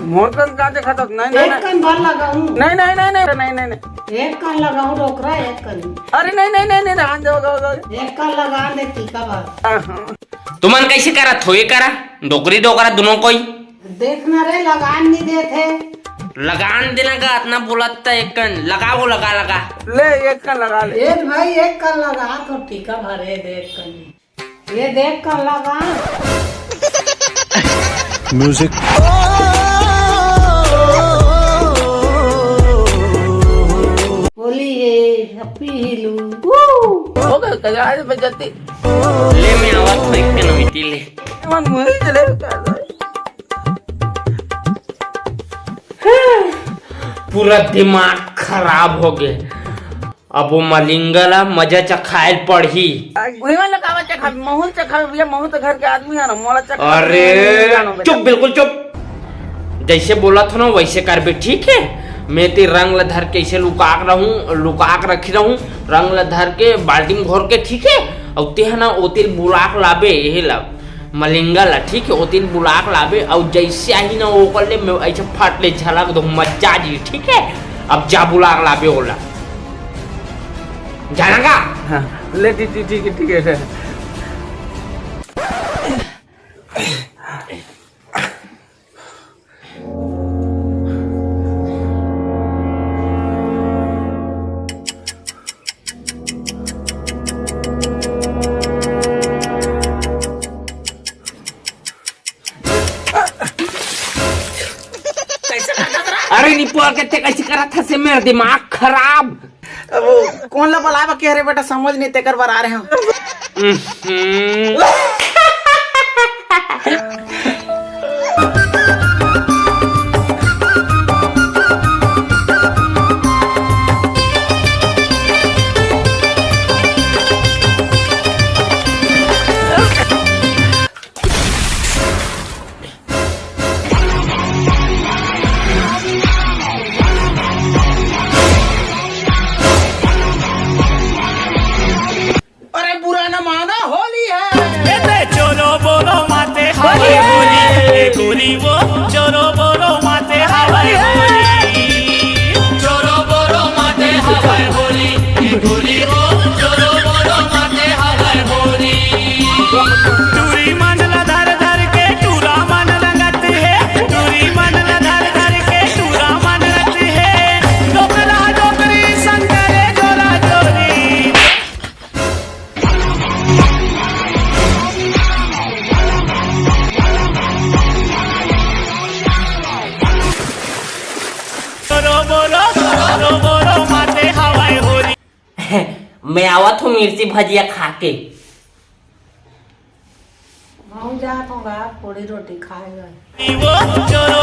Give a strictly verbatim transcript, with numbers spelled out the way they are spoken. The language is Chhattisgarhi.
मोर कन का देखत हस? नहीं, नहीं, एक नहीं। कन भर लगाहूं। नहीं, नहीं, नहीं, नहीं, नहीं, नहीं, नहीं। एक कन लगाहूं डोकरा, एक कन। अरे नहीं, नहीं, नहीं, नहीं, नहीं, आन दे, दे, दे। एक कन लगा दे टीका भर। हाँ, हाँ। तुमन कैसे करत हो? ये करा, डोकरी डोकरा दोनों कोई। देखना रे, लगान नहीं देत हे। लगान देना का इतना बोलत था, एक कन लगा, वो लगा, लगा। ले, एक कन लगा ले। ए भाई, एक कन लगा तो टीका भरे दे, एक कन। ये देख कर लगा। म्यूजिक। होली है, happy हिलू। हो गए कजाज बजती। ले, मैं आवाज फेंक के ना मिट्टी ले। मन मुहे चले। पूरा दिमाग खराब हो गए। अब वो मलिंगा ला मजा चखायल पड़ही। उही मन ला काबर चखाबे? महूं ल चखाबे भैया, महूं तो घर के आदमी हे ना, मोला चखाबे अरे, नहीं जानो बेटा। चुप, बिल्कुल चुप। जैसे बोलत हो ना, वैसे करबे, ठीक है? मैं ते रंग ला धर के ऐसे लुका के रहूं, लुका के रखी रहूं, रंग ला धर के बाल्टी में घोर के, ठीक है? अउ ते ह ना, ओतिल बुला के लाबे, यही ला, मलिंगा ला, ठीक है? ओतिल बुला के लाबे, अउ जैसे आही ना, ओकर ले मैं ऐसे फट ले झलक दो, मजा जी, ठीक है? अब जा बुला के लाबे ओला। जाना का? हाँ, ले, ठीक, ठीक, ठीक है, ठीक है। अरे निपोर के ते कैसे करत हस, मेरा दिमाग खराब। अब वो कौन ला बुलाए बर कहे रहे बेटा, समझ नहीं, तेकर बर आ रहे हो। हम्म। अरे बुरा न मानो, होली है। एते चोरो बोरो माते हवाई होली। ए गोरी वो चोरो बोरो माते हवाई होली। चोरो बोरो माते हवाई होली। ए गोरी वो चोरो बोरो माते हवाई होली। टूरी मन ला धर धर के टूरा मन रंगत हे। टूरी मन ला धर धर के टूरा मन रंगत हे। डोकरा डोकरी संग करे जोरा जोरी। बोलो, बोलो, बोलो, बोलो, माते हवाई होली। मैं आवत हूँ मिर्ची भजिया खा के। हम जात हूँ गा, पूरी रोटी खाएगा। वो चोरो